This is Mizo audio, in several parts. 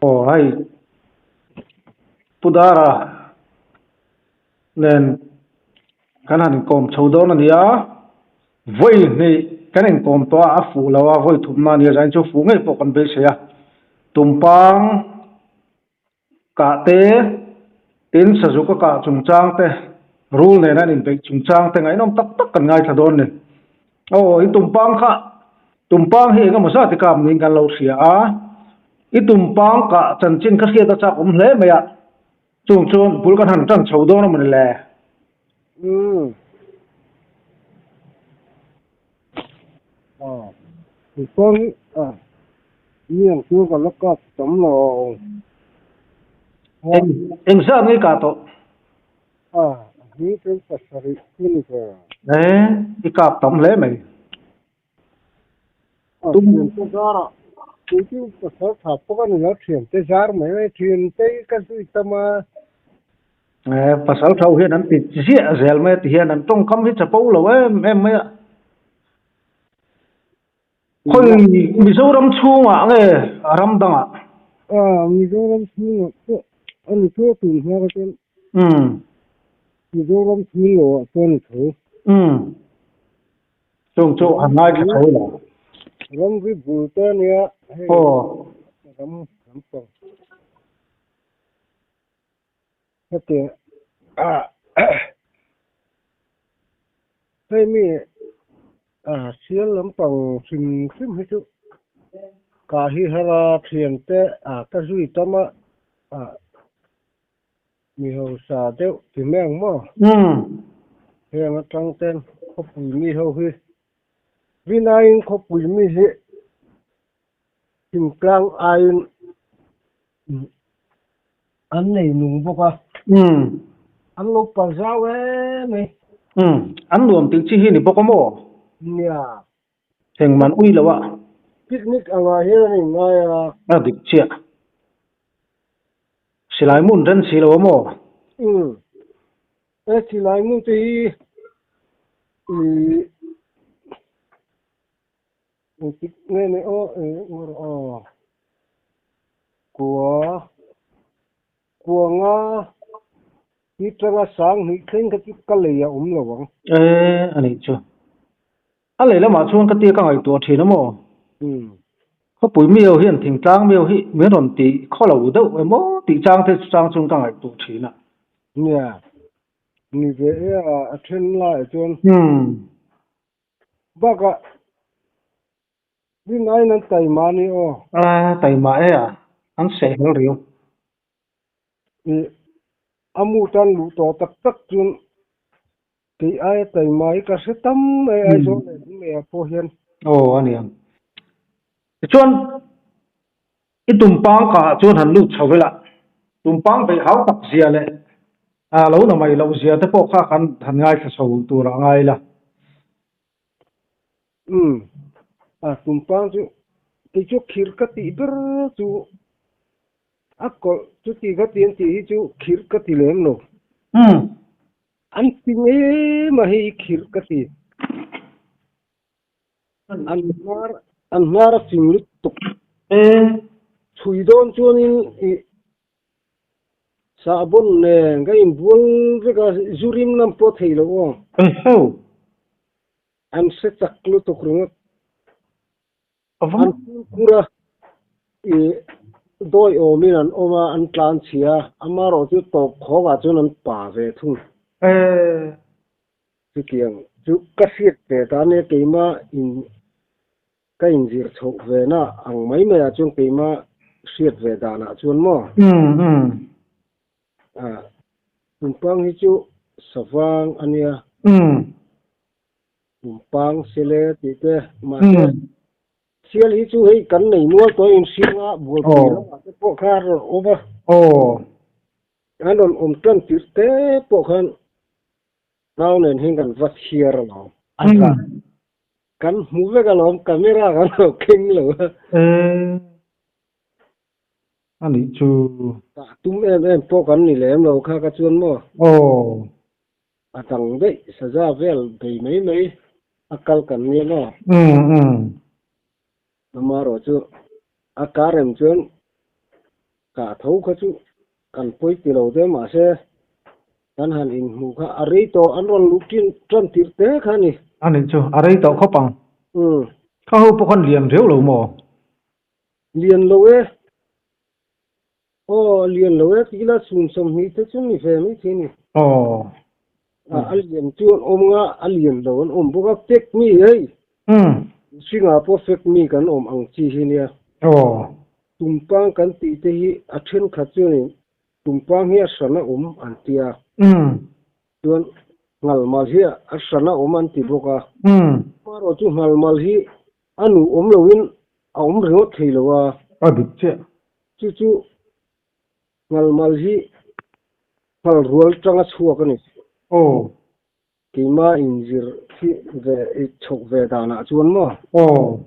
Aw hei Pu Dara nen kan han inkawm chho dawn a ni a, vawi hnih kan inkawm tawh a, a fuh lo a, vawi thumna a nia zain chu fuh ngei pawh kan beisei a, tumpang kah te, tin sazuk a kah chungchang te, rul nen an inbeih chungchang te ngaihnawm tak tak kan ngaithla dawn a ni. Aw i tumpang kha tumpang hi engemaw zat i kap niin kan lo hria a, i tumpang kah chanchin kha hriat a chak awm hle mai a, chung chuan bul kan han tan chho dawn a mawni le? Umm. Aw tumpang hi a mi ang chu ka la kap tam lo. Eng eng zat nge i kah tawh? A, a hming tel pasarih chu ni ve. E, i kap tam hle mai. A, thiante zarah tuitin pasal tha pawh ka ni lo, thiante zar mai mai, thiante hi ka zui tam a. E, pasal tho hian an ti ziah zel mai a ti hian an tawngkam hi chapo lo em em mai a. Khawi Mizoram chhungah nge ram dangah? A, Mizoram chhungah pawh a ni tho tun hma ka chuan. Umm. Mizoram chhung lo ah chuan a ni tho. Umm. Chung chu han ngaithla tho ila. Ramri bul te a nia hei. Aw. Ram lampang. Hetiang ah hei mi ah sial lampang hrim hrim hi chu kah hi har a thiante ah ka zui tam a ah mi hausa deuh ti mai ang maw heng atang ten khawpui mi ho hi rinaiin khawpui mi hi thingtlang aiin An nei nung bawk a. Umm. An lo pal zau em mai. Umm. An nuam tih chi hi ni bawk a maw? Nia. Eng man ui lo a. Picnic angah hian an inngai a. A dik chiah. Silai mun ren si lo a maw? Umm. He silai mun te hi ih. Engtik nge ni aw eng aw kua kua nga hi tanga sang hnih thleng kha chu ka lei a awm lo ang. E a nih chu. A lei lamah chuan ka tia ka ngaihtuah thin a maw? Umm. Khawpui miau hian thingtlang miau hi min rawn ti khaw lo deuh emaw tih chang te chang chuan ka ngaihtuah thin a. Nia. Ni ve e a a then laiah chuan. Umm. Bakah rinaiin an taima a ni aw. A taima e a, an seh hlel riau. Ih, a mu tan luh tawh tak tak chuan kei aia taima hi ka hre tam mai Aizawl leh Lungleiah pawh hian. Aw a ni ang. Tichuan i tumpang kah chuan han lut chho ila, tumpang beih hau tak zia leh a lo na mai loh zia te pawh kha kan han ngaithla chho tur a ngai ila. Umm, a tumpang chu kei chu khir ka tih ber chu a kawlh chuti ka ti an tih hi chu khir ka ti lem lo. Umm. An ti ngei mah hi khir ka ti. An hnar an hnar a fing lutuk. E. Chhui dawn chuanin ih sahbawn nen ka inbual vek a, zu rim lam pawh thei lo aw. Eho. An hre chak lutuk ringawt. An fimkhur a, ih dawi awmin an awm a, an tlan chhia a, amaherawhchu tawp khawkah chuan an pa ve thung. E. Chutiang chu ka hriat ve ta ania keima in ka inzir chhoh ve na ang mai mai ah chuan keima hriat ve dan ah chuan maw? Umm. Ah, tumpang hi chu savang ania. Umm. Tumpang sele tih te mahse sial hi chu hei kan nei nual tawh a inhriang a bualpui lamah te pawh kha a rawn awm a. Aw. An rawn awm tan tirh te pawh khan Nau nen hian kan va chhiar alawm. A za. Kan hmu vek alawm, camera kan lo keng lo a. E, a nih chu. Tah tum em em pawh kan ni lem lo kha ka chuan maw? Aw. A dang daih saza vel bei mai mai a kal kan nia maw? Umm umm. Amaherawhchu a kar em chuan. Kah tho kha chu kan pawi ti lo deuh mahse kan han inhmuh kha a rei tawh an rawn luh ṭin ṭan tirh te kha a ni. A nih chu, a rei tawh khawp ang. Umm. Kha ho pawh khan lian riau lo maw? Lian lo e. Aw, a lian lo e tih ila chhun 20 te chu ni ve mai thei a ni. Aw. A lian chu an awm nga, a lian lo an awm bawk a, fek mi hei. Umm. Mihringah pawh fek mi kan awm ang chi hi nia. Aw. Tumpang kan tih te hi a thenkhat chuanin tumpang hi a hran a awm an ti a. Chuan nghalmal hi a hran a awm an ti bawk a. Amaherawhchu chu nghalmal hi a nu awm loin a awm ringawt thei lo a. A dik chiah. Chu chu nghalmal hi nghal rual tanga chhuak a ni. Aw. Keimah inzir hi ve i chhoh ve danah chuan maw? Aw.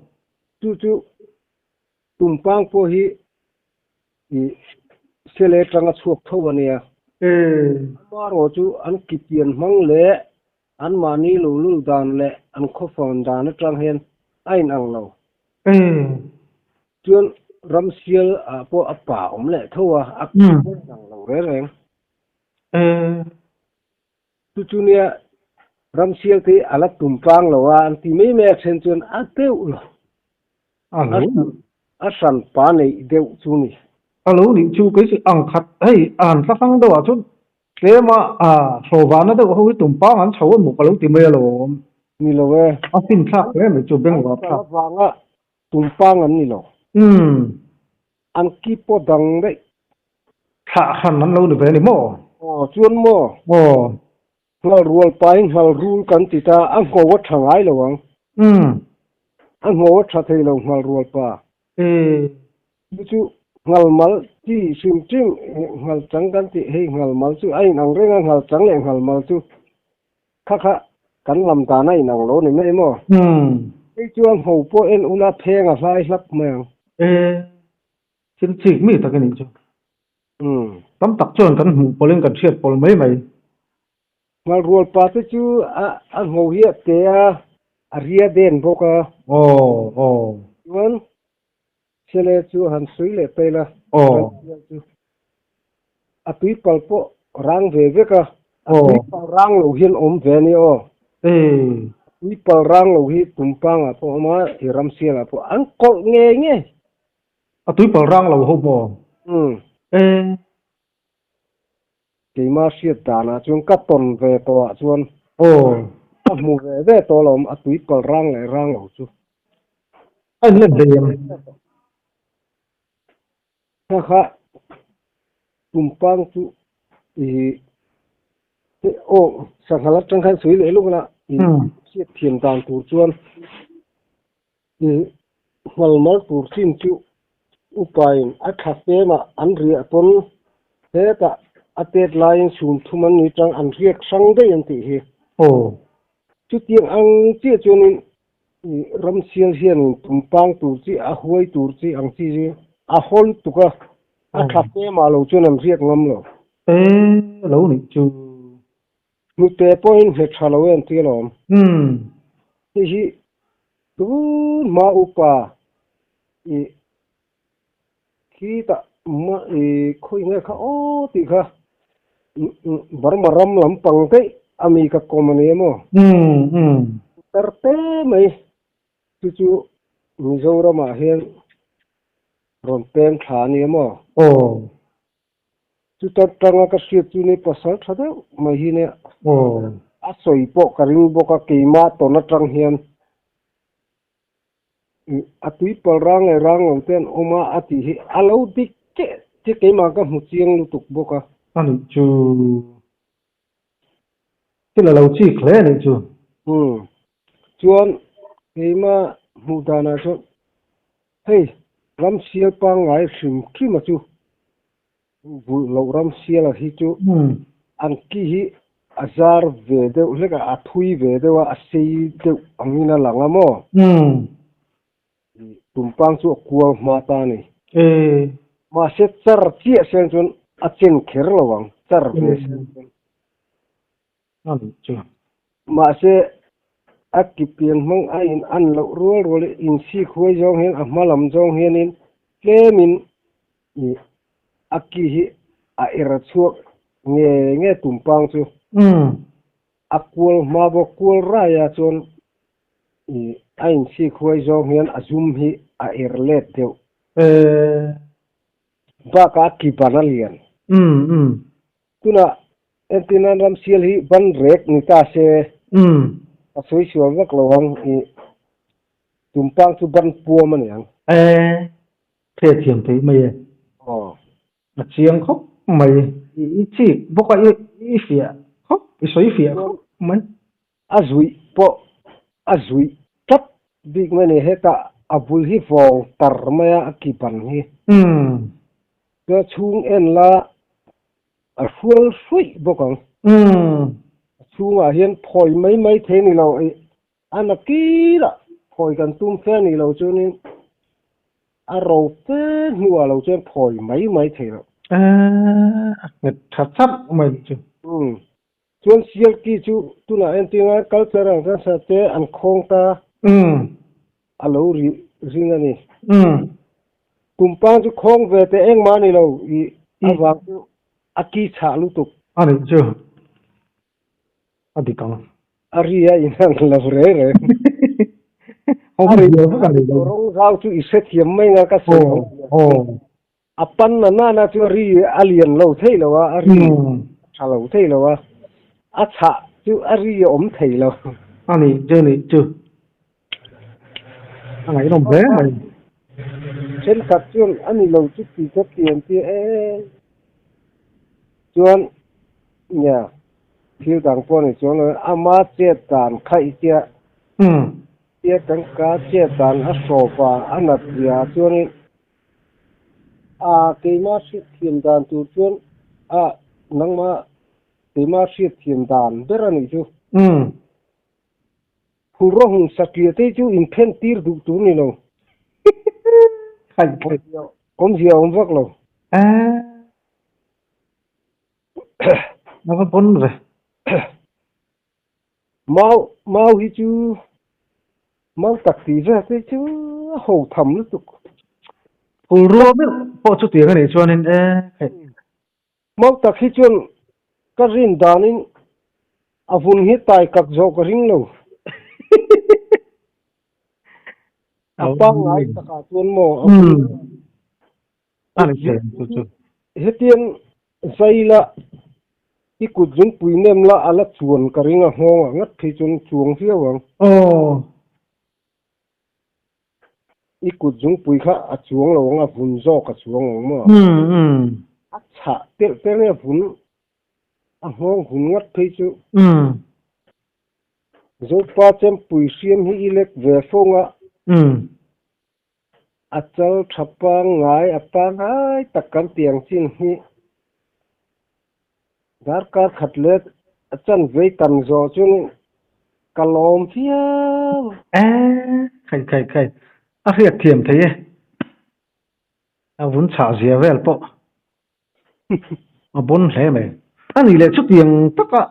Chu chu tumpang pawh hi i sele atanga chhuak tho a nia. Amaherawh chu an kipian hmang leh anmahni lo lul dan leh an khawfawn dan atang hian a inang lo. Chuan ramsial ah pawh a pa awm leh tho a, a inang lo reng reng. Chu chu nia ramsial te a la tum tlang lo a, an ti mai mai a then chuan a deuh lo. A hran pa neih deuh chu ni. A lo nih chu kei chu ang khat hei a han tla hrang deuh ah chuan tlem a hlawhvahna deuh ho hi tum pang an chho a maw ka lo ti mai alawm. Ni lo e. A fin thlak hle mai chu bengvar thlak. An avanga tum pang an ni lo. An ki pawh dang daih. Thlah hran an lo ni ve a ni maw? Aw, chuan maw? Aw. Nghal rual pain nghal rul kan ti ta, a ngho a tha ngai lo ang. Umm. A ngho a tha thei lo nghal rual pa. Ee. Chu chu nghal mal chi hrim hrim nghal chang kan tih hei nghal mal chu a inang reng a, nghal chang leh nghal mal chu kha kha kan lam dan a inang lo ni mai maw? Umm. Hei chu a ngho pawh en ula pheng a hlai hlap mai ang. Ee. Thil chik mi tak a nih chu. Umm. Tam tak chuan kan hmuh pawlhin kan hriat pawl mai mai. Nghalrual pa te chu a a ngho hi a te a, a ria den bawk a. Aw aw. Chuan Sele chu a han sui leh pei la. Aw. Chu a tuipal pawh rang ve vek a, a tuipal rang lo hian awm ve a nia aw. Ee. Tuipal rang lo hi tumpangah pawh a awm a, i ramsialah pawh an kawlh ngei ngei. A tuipal rang lo ho maw? Umm. Ee. Keimah hriat danah chuan ka tawn ve tawhah chuan. Aw. Ka hmu ve ve tawh lo a tuipal rang leh rang lo chu. A inlet ve em? Kha kha tumpang chu i aw sanghal atang khan sawi leh lawk la i hriat thiam dan tur chuan i nghalmal tur chin chu upain a tha femah an riah pawn hetah a tet laiin chhum thum an ni tang an riak hrang daih an tih hi. Aw. Chutiang ang chiah chuanin I ramsial hianin tumpang tur chi, a huai tur chi ang chi hi a haw lutuk a, a tha fe mah lo chuan an riak ngam lo. E lo nih chu. Hnute pawhin nghet tha lo em tih alawm. Umm. Hei hi tun hma upa i khitah ma i khawi nge kha aw tih kha Burma ram lampang daih a mi ka kawm a ni emaw? Umm umm. Tar te mai chu chu Mizoramah hian rawn pem thla a ni emaw? Aw. Chuta tanga ka hriat chu ni pasal tha deuh mai hi nia. Aw. A sawi pawh ka ring bawk a keimah tawn atang hian. A tuipal rang leh rang lo te an awm a, a tih hi a lo dik chiah chiah keimah ka hmu chiang lutuk bawk a. A nih chu thil a lo chik hle a nih chu. Umm chuan keimah hmuh danah chuan hei ramsial pangngai hrim hrim a chu Vulh loh ram siala hi chu an ki hi a zar ve deuh hlek a, a thui ve deuh a, a sei deuh angin a lang a maw? Tumpang chu a kual hma ta a ni. Mahse char chiah seng chuan a chen kher lo ang, char ve seng chuan. A nih chu. Mahse a ki pian hmang a in an loh rual rual in insik huai zawng hian a hma lam zawng hianin tlemin i. A ki hi a er chhuak nge nge tumpang chu. A kual hma bawk kual raia chuan a inchhik huai zawng hian a zum hi a er let deuh. Bakah a ki ban a lian. Tunah entirnan ramsial hi ban rek ni ta se a sawi sual vak lo ang i tumpang chu ban puam a ni ang. Hriatthiam theih mai e. Aw. A chiang khawp mai. I chik bawk a, i fiah khawp, i sawi fiah khawp mai. A zuih pawh a zuih tlat bik mai a ni. Hetah a bul hi vawng tar mai a, a ki ban hi. Umm. Chuan chhung en la a hrual hruih bawk ang. Umm. A chhungah hian phawi mai mai thei a ni lo. A na kirah phawi kan tum fe a nih loh chuanin a ro fe hnuah lo chuan phawi mai mai thei loh. Eeh, a nghet tha chap mai chu. Umm, chuan Sialki chu tunah entirna culture ang chuan sa te an khawng ta. Umm. A lo ri ring a ni. Umm. Tumpang chu khawng ve teh engmah a ni lo i avang chu a ki chhah lutuk. A nih chu. A dik ang. A ri a inang lo reng reng. A ri lo vek a ni lo. Rawng zau chu i hrethiam mai nga ka sawi ang. Aw. A pan na nana chu a ri a lian lo thei lo a, a ri a tha lo thei lo a, a chhah chu a ri a awm thei lo. A nih chu nih chu. A ngaihnawm hle mai. Thenkhat chuan a ni lo chu ti kha ti an ti e. Chuan nia thil dang pawh ni chuang lo ama chet dan kha i tia tia kan ka chet dan a hrawp a a nat zia chuanin a keima hriatthiam dan tur chuan a nangma keima hriatthiam dan ber a nih chu. Phulraw hung satliah te chu inphen tir duh tur ni lo. Awmzia awm vak lo. A va pawn ve. Mau mau hi chu mau tak tih vel te chu a ho tham lutuk. Phulraw meuh pawh chutiang a nih chuanin e hei. Mau tak hi chuan ka rin danin a vun hi tai kak zawh ka ring lo. A pangngai takah chuan maw a vun Hetiang zai la i kut zungpui nem la a la chuan ka ring a nghawng ah ngat phei chuan chuang viau ang. I kut zungpui kha a chuang lo ang a vun zawk a chuang ang maw? A chhah telh telh nge vun a nghawng vun ngat phei chu. Zopa chempui hriam hi i lek ve fo nga. A chal tha pangngai a pangngai tak kan ti ang chin hi darkar khat leh a chan vei tam zawh chuan ka lawm viau. Eeh khai khai khai a hriat thiam thei e a vun chhah zia vel pawh a bawn hle mai. A nih leh chutiang taka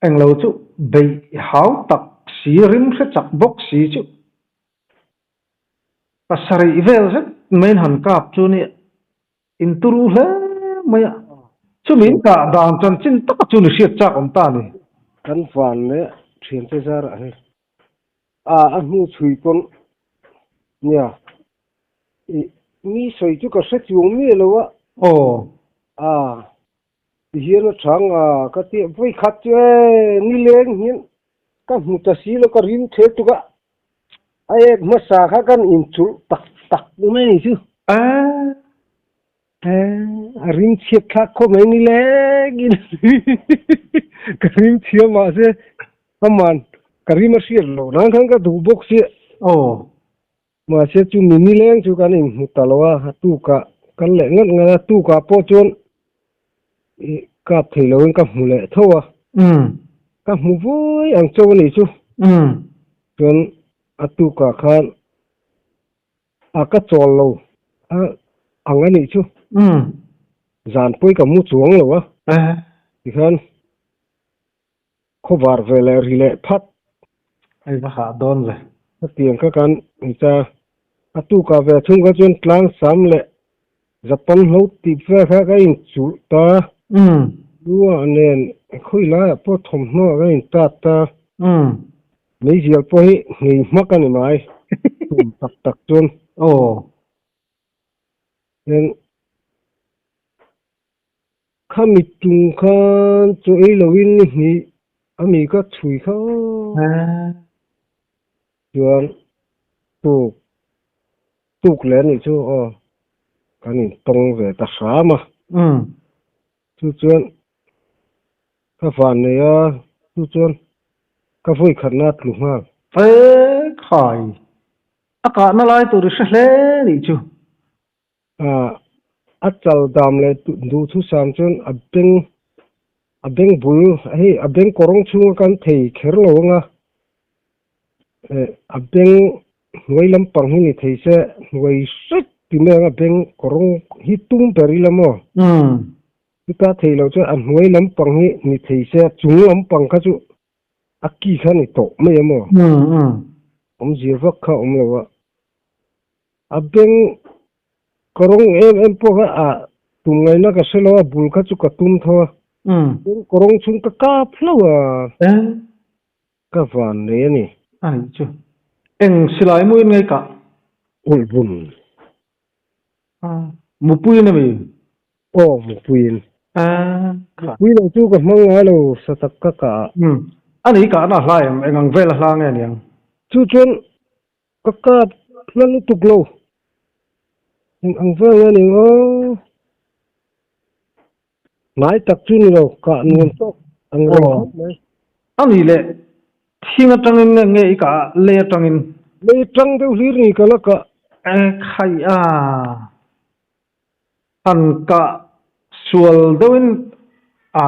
englo chu beih hau tak si rim hre chak bawk si chu. Pasarih vel zet mai in han kap chu nia in turu hle mai a, chumi in kah dan chanchin taka chu ni hriat chak awm ta a ni. Kan van leh thiante zarah hei a a hnu chhui pawn nia i mi sawi chu ka hre chuang miah lo a. Aw. A tihian a chang a ka ti vawi khat chu e nileng hian ka hmu ta si lo ka rim thel tuk a. A ek hmasa kha kan inchulh tak tak mai ni chu. A. A rim chhiat thlak khawp mai ni lengin ka rim chhia mahse aman ka rim a hriat loh nan khan ka duh bawk sia. Aw. Mahse chu mi nileng chu kan inhmu ta lo a, a tukah kan leh ngat ngat a, tukah pawh chuan i kap thei loin ka hmu leh tho a. Ka hmu vawi ang chauh a nih chu. Chuan a tukah khan a ka chawl lo a ang a nih chu. Zan pawi ka mu chuang lo a. Tikhan khawvar ve leh ri leh phat. Hei va hah dawn ve. Hetiang kha kan ni ta. A tukah ve thung kha chuan tlang sam leh. Japan hlo tih vel kha ka inchulh ta. Lu ah nen khawi laiah pawh thawmhnaw ah ka intat ta. Meizial pawh hi nghei hmak a ni mai tum tak tak chuan. Eng khami tum khan chaw ei loin ni hnih a mi ka chhui kha chuan tuk tuk leh anih chu aw kan intawng ve ta hram a. Chu chuan ka van nei a, chu chuan ka vawi khatna a tlu nghal. E khai, a kahna lai tur i hre hle nih chu. A chal dam leh duhthusam chuan a beng a beng bul hei a beng kawrawng chhunga kan thei kher lo ang a, a beng hnuai lampang hi ni thei se hnuai hret ti mai ang a beng kawrawng hi tum ber ila maw? Chuta thei loh chuan a hnuai lampang hi ni thei se a chung lampang kha chu a ki kha ni tawh mai a maw? Awmzia vak kha a awm lo a. A beng kawrawng em em pawh kha a tum ngaihna ka hre lo a, bul kha chu ka tum tho a. Beng kawrawng chhung ka kap hlauh a. Ka van nei a ni. A nih chu. Eng silai muin ngei kah? Ulh bun. Mupuiin a mi? Aw, mupuiin. Mupui lo chu ka hmang ngai lo sa tak ka kah ah. A nih kahna a hla em? Eng ang vel a hla nge niang? Chu chuan Ka kap hla lutuk lo. Eng ang vel nge ni aw. Hnai tak chu ni lo, kah nuam tawk ang reng khawp mai. A nih leh, thing atangin nge nge i kah a, lei atangin? Lei atang deuh hlir ni ka la kah. E khai a, han kah sual deuhin a,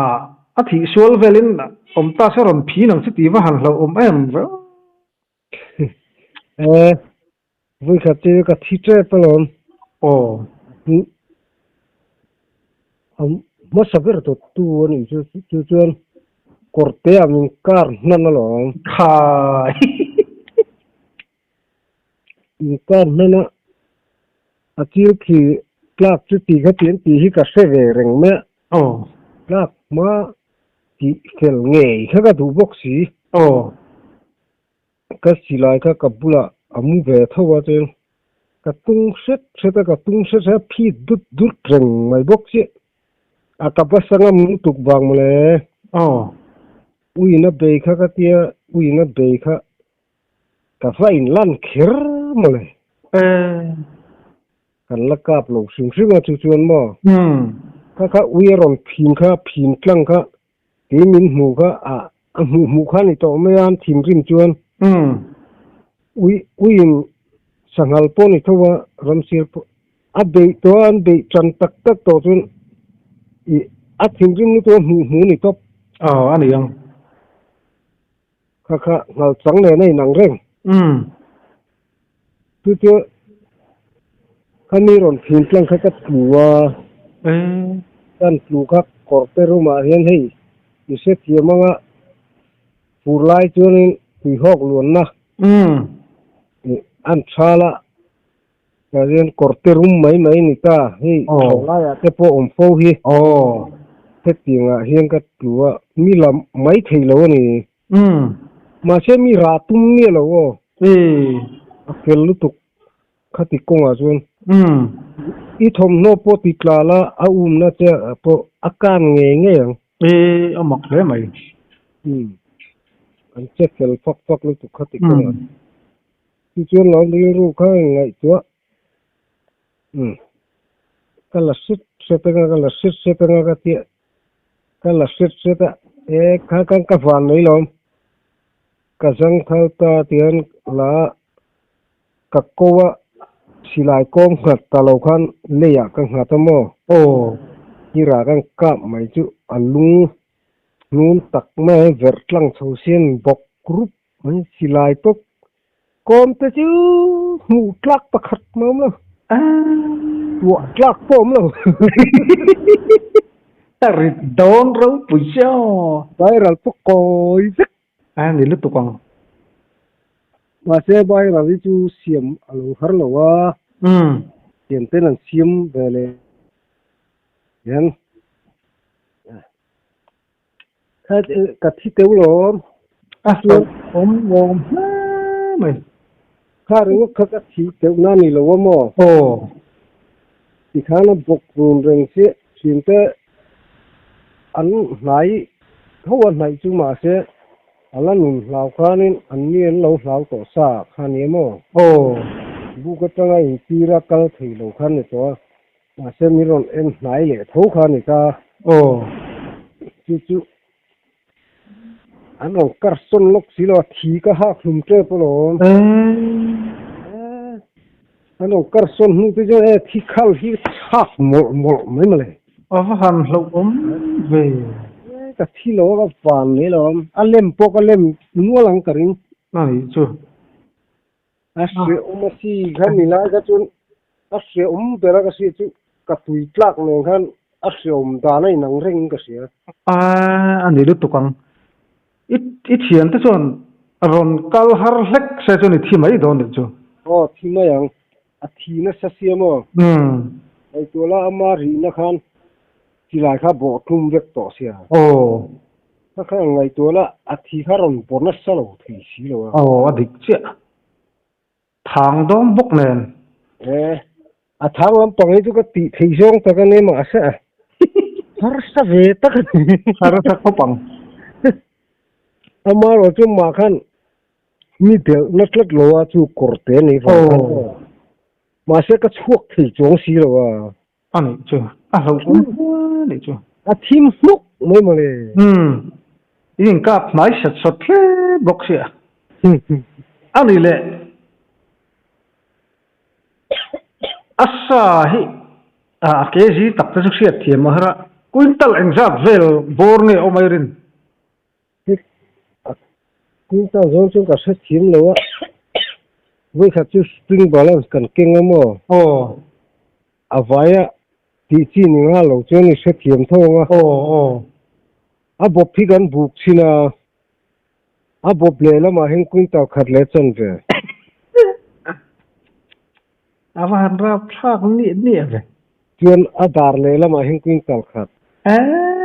a thih sual velin awm ta se rawn phin ang chu tih va han hlauhawm em ve. Eh, vui khat chu ka thi tep alawm. Aw. Hmasa ber dawt tu a nih chu chu chuan kawr te ah min kar hnan alawm. Khai. Min kar hnan a, a chil khi tlak chu ti kha ti an tih hi ka hre ve reng mai a. Aw. Tlak hma tih fel ngei kha ka duh bawk si. Aw. Ka silai kha ka bulah a mu ve tho a chuan ka tung hret hret a, ka tung hret hret a phit dut dut reng mai bawk chiah. A ka basa ngam lutuk vang mawle. Aw. Uiin a bei kha ka tia, uiin a bei kha ka va inlan kher mawle. E. Kan la kap lo hrim hrim a chu chuan maw. Kha kha ui a rawn phin kha, phin tlang kha Kei min hmuh kha a a hmuh hmuh kha ni tawh mai a an thinrim chuan ui uiin sanghal pawh ni tho a ramsir pawh a beih tawh a an beih tan tak tak tawh chuan ih a thinrim lutuk a hmuh hmuh ni tawp. Aw a ni ang. Kha kha nghal chang nen a inang reng. Chu chu kha mi rawn thin tlang kha ka tlu a, kan tlu kha kawr te room ah hian hei i hrethiam anga fur lai chuanin tuihawk luanna an thal a, tah hian kawr te room mai mai a ni ta, hei tho laiah te pawh awm fo hi hetiang ah hian ka tlu a, mi la mai thei lo a ni. Mahse mi rah tum miah lo aw. A fel lutuk khati kawngah chuan. I thawmhnaw pawh ti tla la a umna che pawh a kan ngei ngei ang. A mak hle mai. An che fel fak fak lutuk khati kawngah. Chu chuan lo rilru kha ngaihtuah. Ka la hret hret anga ka la hret hret anga ka tia. Ka la hret hret a, e kha khan ka van mai lawm, ka zang thal ta tihian la ka ko a, silai kawm nghat ta lo khan leiah ka nghat a maw? Aw. Hirah khan kap mai chu a lung hnun tak mai a verh tlang chho sian bawk rup mai, silai pawh kawm te chu hmuh tlak pakhat mah a awm lo, tuah tlak pawh a awm lo. A rit dawn ropui che aw. Viral pawh kawi vek. A ni lutuk ang. Mahse viral hi chu siam a lo har lo a, thian ten an siam ve leh. Hian kha ka thi teuh lo awm. A hlauhawm awm hle mai. Kha ringawt kha ka thih teuh na ni lo a maw? Aw. Tikhan a bawk run reng chiah thin te an hnai tho a hnaih chu mahse a la nun hlau khanin an ni an lo hlau tawh sa kha ni a maw? Aw. Buk atanga intira kal thei lo kha ni tawh a. Mahse min rawn en hnai leh tho kha a ni ta. Aw. Chu chu an rawn kar sawn lawk si lo a, thi ka hak hlum tep alawm. An rawn kar sawn hnu te chuan e thi khal hi chhak mawlh mawlh mai mawle. A va han hlauhawm ve. Ka thi lo a ka van mai lo a lem pawh ka lem nual ang ka ring. A nih chu. A hreawm a si kha ni lai kha chuan a hreawm ber a ka hriat chu ka tui tlak nen khan a hreawm dan a inang reng in ka hria. A a ni lutuk ang. I i thian te chuan rawn kal har hlek se chuan i thi mai dawn nih chu. Aw thi mai ang. A thi nasa sia maw? Umm. Ngaihtuah la ama rihna khan silai kha bawh tlum vek tawh sia. Aw. Kha kha ngaihtuah la a thi kha rawn bawh nasa lo thei si lo a. Aw a dik chiah. Thang dawn bawk nen. E, a thang lampang hi chu ka tih thei zawng tak a ni mahse a harsa ve tak a ni. Harsa khawp ang. Amaherawh chu mah khan mi delhna tlat lo a chu kawr te a nih vang khan aw. Mahse ka chhuak thei chuang si lo a. A nih chu, a hlauhawm hle nih chu. A thim hnuk mai mawle. Umm, i inkap hnai sat sat hle bawk sia. A nih leh, a sa hi a kg tak te chu hriat thiam a har a, quintal engzat vel bawr nge awm ai rin? Quintal zawng chu ka hre thiam lo a, vawikhat chu spring balance kan keng a maw? Aw. A vaia tih chi ni nghal lo chuan i hre thiam tho ang a. Aw aw. A bawp hi kan buk chhin a, a bawp leh lamah hian quintal khat leh chanve. A va han rap thlak niah niah ve. Chuan a dar leh lamah hian quintal khat. Eeh.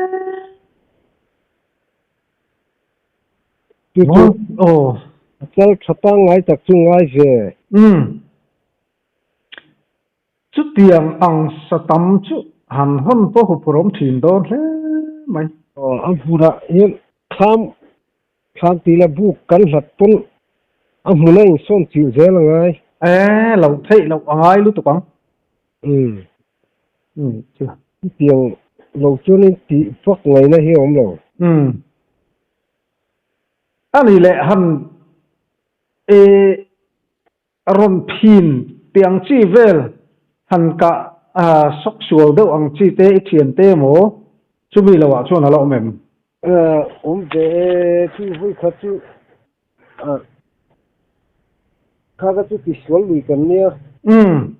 Chu chu a chal tha pangngai tak chu ngai ve. Umm. Chutiang ang sa tam chu han hawn pawh huphurhawm thin dawn hle mai. Aw, a hmunah hian thlam thlam tih leh buk kan hlat pawn a hmun a insawn chilh zel a ngai. E, lo theih loh a ngai lutuk ang. Umm. Umm chu. Chutiang lo chuanin tih vak ngaihna hi a awm lo. Umm. A nih leh han e rawn phin tih ang chi vel han kah sawk sual deuh ang chi te i thian te emaw chumi lo ah chuan a la awm em? Awm ve e, chu vawi khat chu kha ka chu tisual lui kan nia. Umm.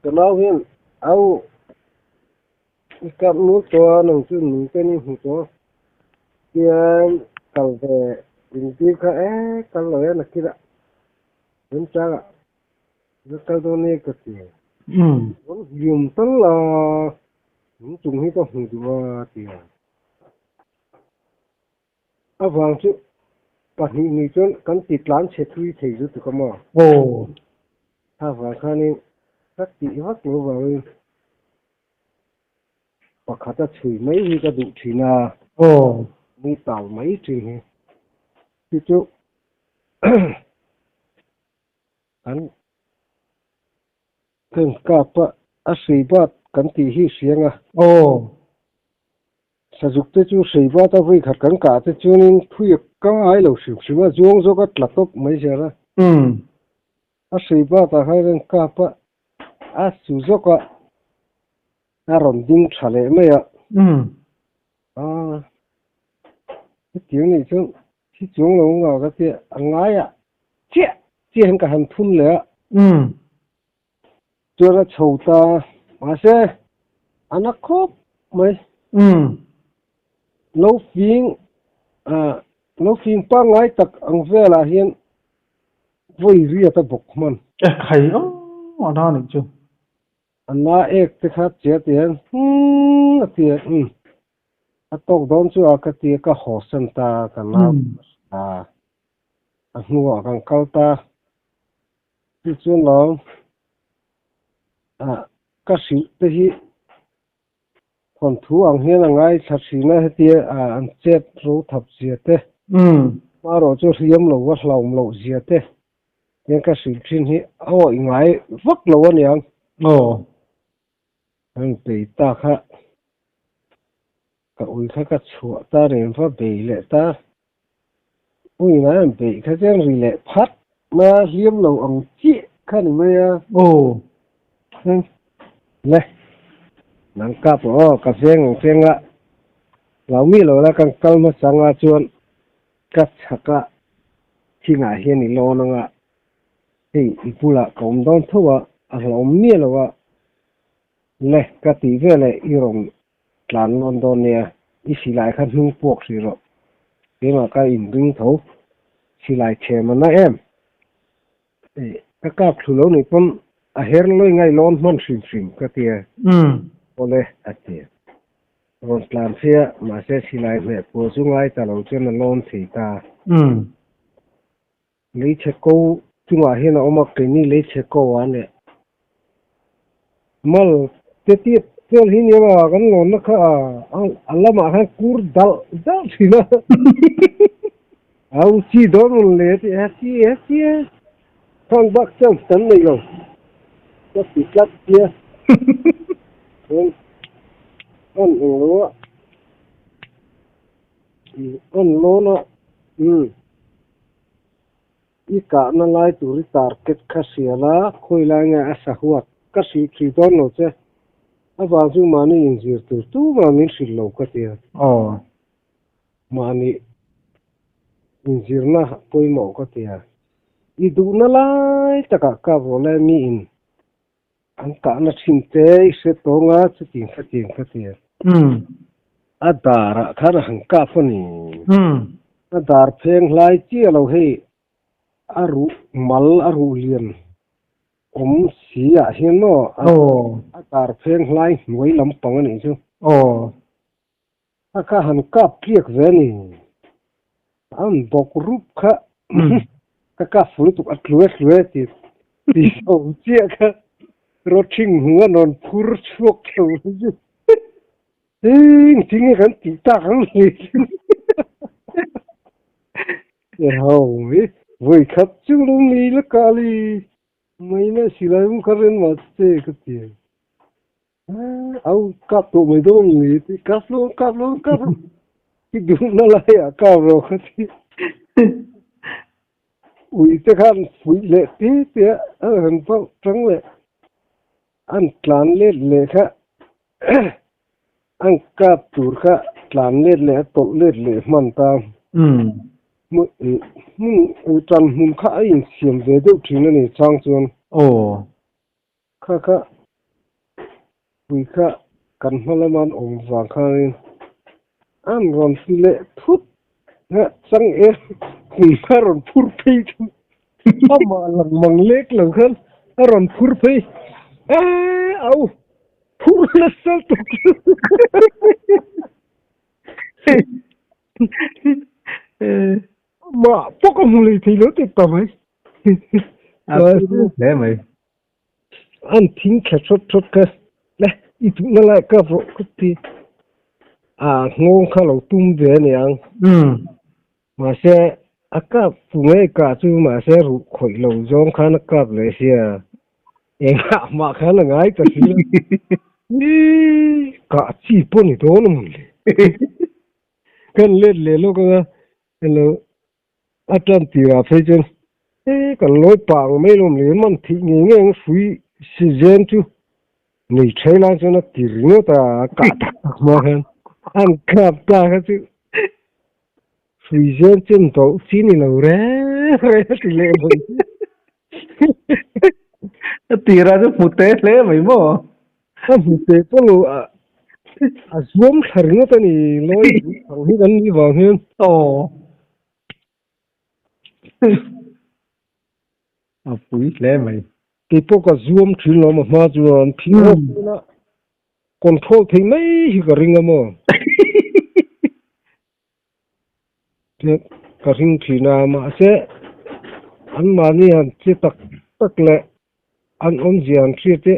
Ka nau hian au i kap nul tawh a nang chu nung ten i hmu tawh a tian kal ve intir kha e kal lo e nakirah remchangah ka kal dawn e ka ti. Umm. Rawn hliam tal a nung chung hi ka hmu duh a ti a. Avang chu pahnih ni chuan kan ti tlan chhe thui thei zu tuk a maw? Aw. Avang khanin ka tih vak lo vangin pakhat a chhui mai hi ka duh thin a. Aw. Ni tal mai thin hi. Chu chu kan kan kap a, a hrei bat kan tih hi hriang a. Aw. Sazuk te chu hrei vat a vawi khat kan kah te chuanin thui a ka ngai lo hrim hrim a, zuang zawk a tla tawp mai zel a. Umm. A hrei vat ah khan kan kap a, a su zawk a, a rawn ding tha leh mai a. Umm. Aa, hetiang nih chuan thi chuang lo nga ka tia, a ngai ah chiah chiah hian ka han thun leh a. Umm. Chuan a chho ta mahse a na khawp mai. Umm. Lo fing ah lo fing pangngai tak ang velah hian vawi riat a bawk hman. E khai aw a na nih chu. A na ek te kha che ti hian umm a ti a umm a tawk dawn chu a ka ti a ka haw san ta ka nau a a hnuah kan kal ta chu chuan lo ah ka hrilh te hi thawnthu ang hian a ngaithla thin a hetia an chet ro thap zia te hmarawh chu hriam lo a hlauhawm loh zia te Tiang ka hrilh thin hi a awih ngai vak lo a niang. Aw. An bei ta kha ka ui kha ka chhuah ta reng va bei leh ta. Ui ngai an beih kha chuan ri leh phat mai a, hliam lo ang chiah kha ni mai a. Aw. Le, nang kap rawh aw, ka veng ang che nga. Hlau mi lo la kan kal hmasa nga chuan Ka chhak a, thingah hian i lawn anga, hei i bulah ka awm dawn tho a, a hlauhawm miah lo a, le ka tih veleh i rawn tlan lawn dawn nia, i silai kha hnung puak hrih rawh, keimah ka inring tho, silai chhem a na em? Ka kap thlu lo nih pawn a her lawi ngai lawn hman hrim hrim ka ti a. Awle a ti. Rawn tlan phei a, mahse silai hmeh pawh chu ngai ta lo chuan a lawn thei ta. Leichhe ko chungah hian a awm a, keini leichhe ko ah leh mal te tih vel hi nia a, kan lawnna kha a lamah khan kur dalh dalh thin a, au chi dawn rawn le a ti a, chi e chi e, khang bak chance kan nei lo ka ti tlat sia, chuan an eng lo a, an lawn a, umm. I kahna lai tur i target kha hria la, khawi lai nge a sahuat ka hrilh thui dawn lo che. Avang chu mahni inzir tur tumah min hrilh lo ka ti a. Aw. Mahni inzirna pawimawh ka ti a. I duhna lai takah ka vawh lai miin An kahna thin te i hre tawng a, chutiang khatiang kha ti a. A darah khan a han kap a ni. A dar pheng hlai chiah lo hei a ruh mal a ruh lian awm si ah hian maw a dar pheng hlai hnuai lampang a nih chu. A kha han kap tliak ve a ni. An bawk rup kha ka kap fu lutuk a tlue tlue ti ti zo chiah kha rawthing hung a rawn phur chhuak tho chu eng thing nge kan tih tak ang ni e ho mai vawi khat chu lung ni la kali mai na silai hung kha ren mah che ka ti. Au kap tawh mai dawn ni ti kap lo kap lo kap lo i duhna laiah kap rawh kha ti ui te khan fuih leh te te a an han vauh tang leh an tlan let leh kha an kap tur kha tlan let leh a tawlh let leh hman ta hmun tan hmun kha a insiam ve deuh thin a ni chang chuan. Aw. Kha kha pui kha kan hma lama an awm vang khanin an rawn ti leh thut a, chang e kum kha rawn phur phei chu amah lang mang lek lo khan a rawn phur phei a au phur nasa tuk amah pawh ka hmu lei thei lo tih ta mai. A hle mai. An thing thla thawt thawt kha le i duhna lai ka vawh ka ti a nghawng kha lo tum ve a niang mahse a kap fu ngei kah chu mahse ruh khawih lo zawng khan a kap leh sia engah mah khan a ngai ta si lo kah chi pawh ni dawn a mawn le kan let leh lawk anga elo A tan tirah phei chuan he kan lawi pah ang mai lawm le man thih ngei ngei ang hrui si zen chu nei thei lai chuan a ti ringawt a, a kah tak tak hma khan an kap ta kha chu hrui zen chu an dawlh chi ni lo reng reng a ti leh mai. A tirah chu hmu te hle mai maw? A hmu te pawh lo a a zuam thla ringawt a ni lawi ang hi kan nih vang hian. Aw. A pui hle mai. Kei pawh ka zuam thin lo a hma chuan phih awk tuna control thei mai hi ka ring a maw? Ka ring thin a, mahse anmahni han che tak tak leh an awmzia an hriat e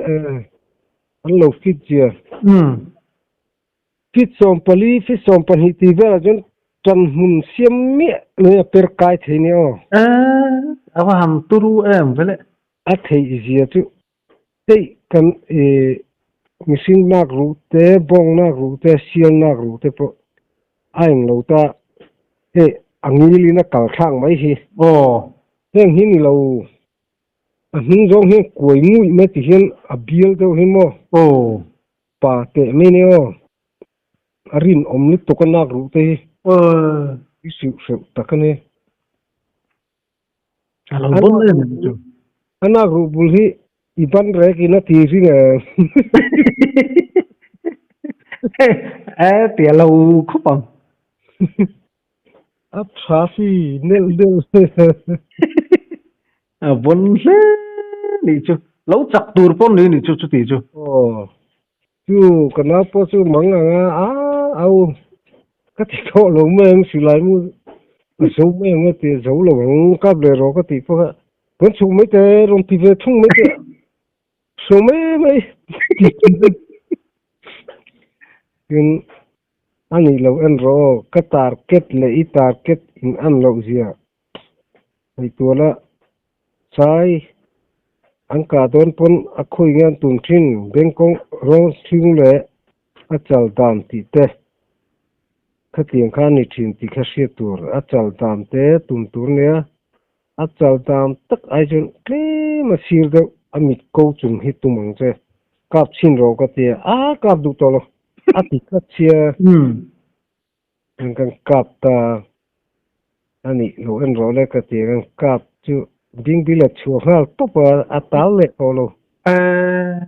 an lo fit zia. Fit 14, fit 12 tih velah chuan ṭan hmun siam miah mai a per kai thei nia aw. A va han turu em vele. A theih zia chu hei kan mihring nak ruh te, bawng nak ruh te, sial nak ruh te pawh a eng lo ta hei a ngilin a kal thlak mai hi. Aw. Heng hi ni lo a hnung zawng hian kuai nguih mai ti hian a bial deuh hi maw. Aw. Pa teh mai nia aw. A rinawm lutuk a nak ruh te hi. I hrilh hreuh tak a ni. A lo bawn em em chu. A nak ruh bul hi i ban rek in a ti ring em. E ti a lo khawp ang. A tha si nelh deuh. A vawn hle nih chu. Lo chak tur pawh ni nih chu chuti chu. Aw chu ka nau pawh chu mang ang a a au ka ti tawh lo mai ang silai mu a zo mai ang a ti zo lo ang kap leh rawh ka tih pawh kha rawn chhuk mai teh rawn ti ve thung mai teh so mai mai tin a nih loh en rawh aw ka target leh i target in an loh zia Ngaihtuahna chai an kah dawn pawn a khawi nge an tum thin, Bangkok rawng hring leh a chal dan tih te khatiang kha a ni thin tih kha hriat tur. A chal dan te tum tur nia, a chal dan tak ai chuan tlem a sir deuh a mit ko chung hi tum ang che, kap chhin rawh ka ti a, a kap duh tawh lo, a ti tlat sia. Kan kan kap ta a nih loh en rawh le ka ti a, kan kap chu dingbil a chhuah nghal tawp a, a tal leh tawh lo. Eh,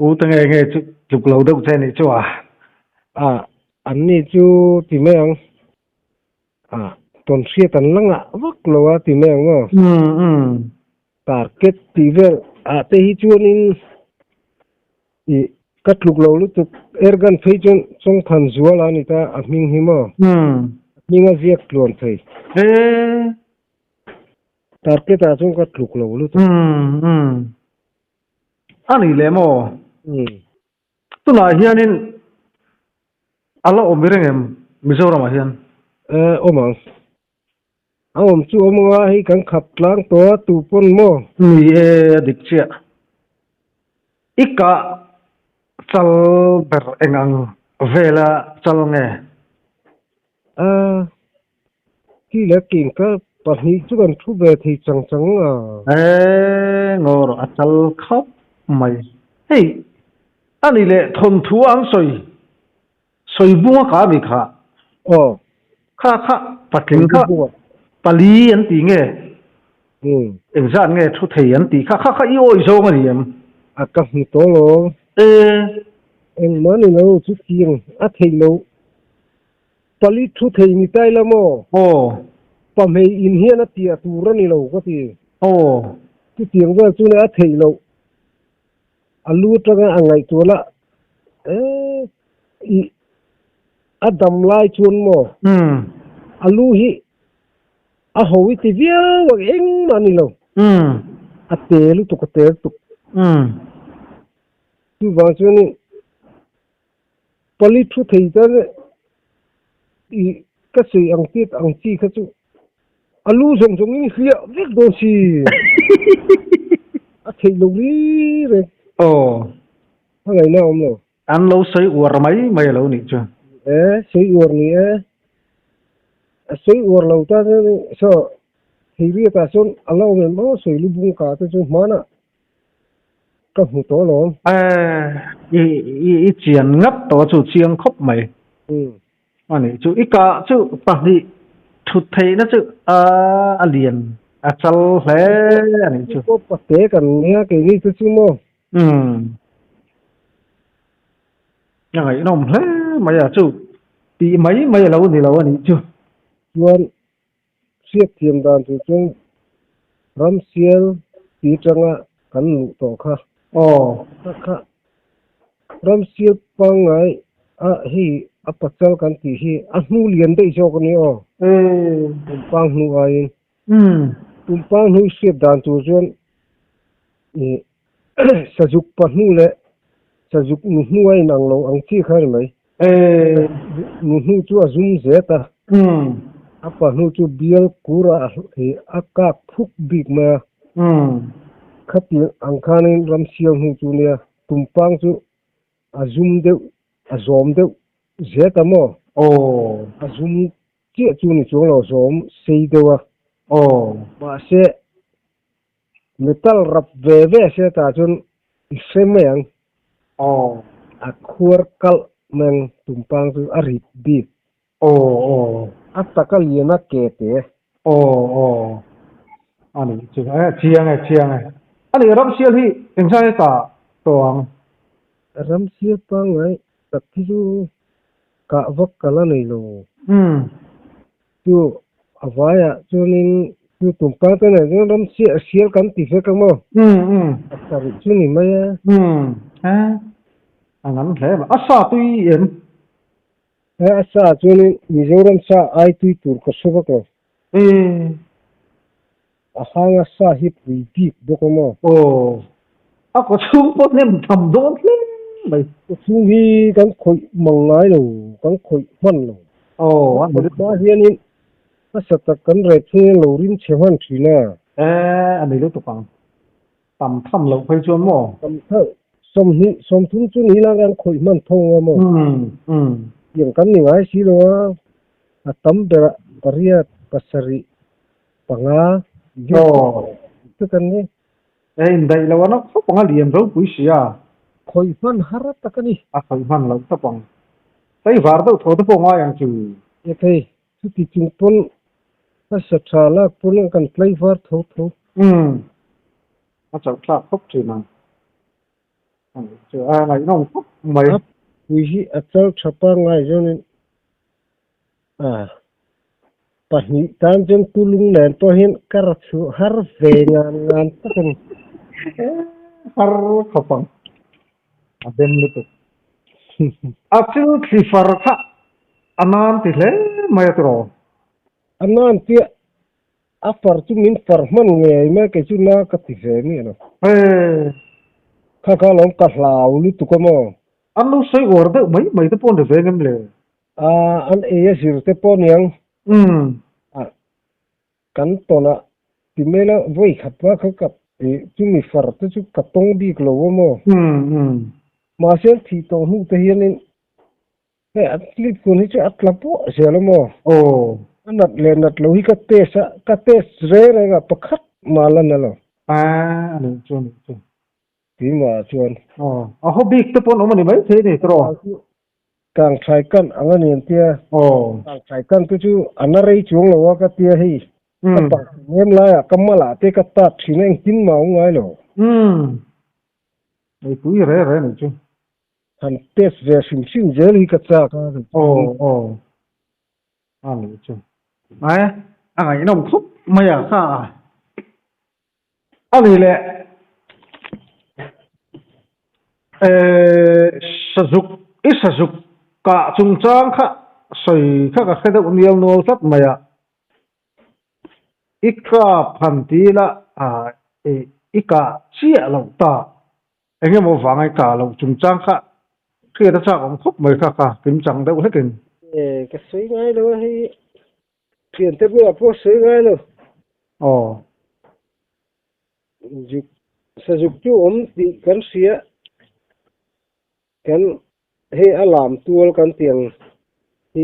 u te nge nge chu tluk lo deuh che nih chu a. A, an ni chu ti mai ang, a tawn hriat an la ngah vak lo a ti mai ang maw? Umm umm. Target tih vel ah te hi chuanin Ih, ka tluk lo lutuk. Airgun phei chuan Chawngthan zual a ni ta, a hming hi maw? A hming a ziak tluan thei. Target ah chuan ka tluk lo lutuk. A ni leh maw? Tunah hianin a la awm reng em Mizoramah hian? Awm ang. A awm chu awm anga hei kan khap tlang tawh a tu pawn maw? Ni e, a dik chiah. I kah chal ber eng ang vela chal nge? A, khi leh king ka pahnih chu kan thu ve thei chang chang a. E, ngaw rawh a chal khawp mai. Hei, a ni leh thawnthu an sawi Sawi bunga ka mi kha. Aw. Kha kha patling kha pali an ti nge? Umm. Engzat nge thu thei an ti kha kha kha i awi zawng a ni em? A ka hmu tawh lo. E. Engmah ni lo chu tiang a theih lo. Pali thu thei ni tai la maw? Aw. Pahmei in hian a tiah tur a ni lo ka ti. Aw. Chutiang vel chu a theih loh. A lu atanga a ngaihtuahna i a dam lai chuan maw a lu hi a ho i ti viau ang engmah a ni lo a te lutuk a te lutuk chuvang chuanin pali thu thei tan i ka sawi ang tit ang chi kha chu A lu zawng zawng in hliah vek dawn si. A theih lo ri reng. Aw. A ngaihna a awm lo. An lo sawi uar mai mai a lo nih chu. E, sawi uar ni e. A sawi uar lo ta chuan saw thei riatah sawn a la awm em aw sawi lu bung ka te chu hmanah ka hmu tawh alawm. E, i i chian ngat tawh a chu chiang khawp mai. Umm. A nih chu i kah chu pahnih thut theihna chu a lian a chal hle a nih chu. Pawh pate kan nia keini te chu maw? Umm. A ngaihnawm hle mai a chu tih mai mai a lo ni lo a nih chu. Chuan hriatthiam dan tur chuan ramsial. Ti tanga kan luh tawh kha. Aw. Kha kha ramsial pangngai a hei a pachal kan tih hi a hnu lian daih zawk a ni aw. Ee. Tumpang hnu aiin. Umm. Tumpang hnu i hriat dan tur chuan ih sazuk pahnu leh sazuk nu hnu a inang lo ang chi kha a ni mai. Ee. Nu hnu chu a zum zet a. Umm. A pahnu chu bial kur a a kak phuk bik mai a. Umm. Khati ang khanin ramsial hnu chu nia tumpang chu a zum deuh a zawm deuh zet a maw? Aw. A zum chiah chu ni chuang lo zawm sei deuh a. Aw. Mahse metal rap ve ve se tah chuan i hre mai ang. Aw. A khuar kalh mai ang tumpang chu a rit bik. Aw aw. A taka lian a ke te. Aw aw. A nih chu e chiang e chiang e. A nih ramsial hi engzah nge ka tawh ang? Ramsial pangngai tak hi chu kah vak ka la nei lo. Umm. Chu a vaiah chuanin chu tumpang te nen chuan ramsial sial kan ti vek ang maw? Umm umm. A sarih chu ni mai a. Umm. E a ngan hle mai. A sa tui em? He a sa chuanin Mizoram sa ai tui tur ka hre vak lo. Ee. A hanga sa hi pui bik bawk a maw? Aw. A kaw chhung pawh hnem tham dawn hle mai. Kaw chhung hi kan khawih mang ngai lo, kan khawih hman lo. Aw, a ni. Hma hianin a sa tak kan reh chungin lo rim chhe hman thin a. Ee, a ni lutuk ang. Tam tham loh phei chuan maw? Tam tham, 20, 30 chu ni la kan khawih hman thawng a maw? Umm, umm. Tiang kan ni ngai si lo a, a tam berah pariat, pasarih, panga, Aw. Chu kan ni. E indaih lo a nawk khawp ang a lian ropui si a. Khawih hman har tak a ni. A khawih hman loh tawp ang. Tlaivar deuh thaw te pawh ngai ang chu. E thei, Chuti chung pawn a sa tha lak pawn kan tlaivar tho tho. Umm. A chauh thlak khawp thin ang. Chu a ngaihnawm khawp mai. A pui hi a chal tha pangngai zawnin a pahnih tan chuan tulung nen pawh hian kar chhuah har ve ngan ngan tak a ni. Har khawp ang. A dem lutuk. A chil thli far kha a nan ti hle mai a tiraw? A nan tia a far chu min far hman ngei mai kei chu na ka ti ve miah lo. Hee. Kha kha lawm ka hlau lutuk a maw? An lo sawi uar deuh mai mai te pawh ni ve ngem le? Aa an ei a zir te pawh niang. Umm. A Kan tawnah ti mai la vawi khat va kha ka ih chumi far te chu ka tawng bik lo a maw? Mahse an thih tawh hnu te hianin hei an clip kun hi chu a tla puah zel a maw? Aw. A nat leh nat lo hi ka test a, ka test reng reng a pakhat mah la na lo. Aaa a nih chu a nih chu. Keimah chuan. Aw, a haw bik te pawh an awm a ni mai thei a ni tawh. Kang thlai kan ang a ni an tia. Aw. Kang thlai kan te chu a na rei chuang lo a ka tia hei. Ka pak nem laiah ka malah te ka tat thin a engtin mah awm ngai lo. Umm. Hei pui re re nih chu. Han test ve hrim hrim zel hi ka chak a. Aw aw. A nih chu. Ai a ngaihnawm khawp mai a kha a. A ni leh Sazuk i Sazuk kah chungchang kha sawi kha ka hre deuh nial nual tlat mai a, i kap han ti ila i kah chiah loh ta eng emaw vanga i kah loh chungchang kha hriat a chak awm khawp mai kha ka kimchang deuh hlekin. Ka sawi ngai lo a hei Thiante bulah pawh sawi ngai lo. Aw. Zuk, sazuk chu awm tih kan hria. Kan hei a lam tual kan ti ang hi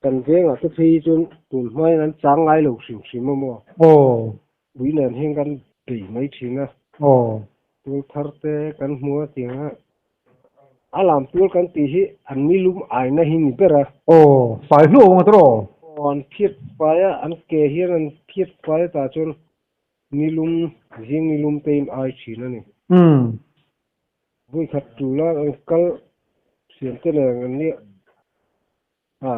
kan vengah te phei hi chuan tun hmain an chang ngai lo hrim hrim a maw. Aw. Ui nen hian kan bei mai thin a. Aw. Tual thar te kan hmu a tiang a. A lam tual kan tih hi an nilum aina hi ni ber a. Aw, fai hluau ang tawh. Aw, an phiat fai a, an ke hian an phiat fai a tah chuan nilum, zing nilum te in ai thin a ni. Umm. Vawikhat tul a an kal thiam te nen an nia. A.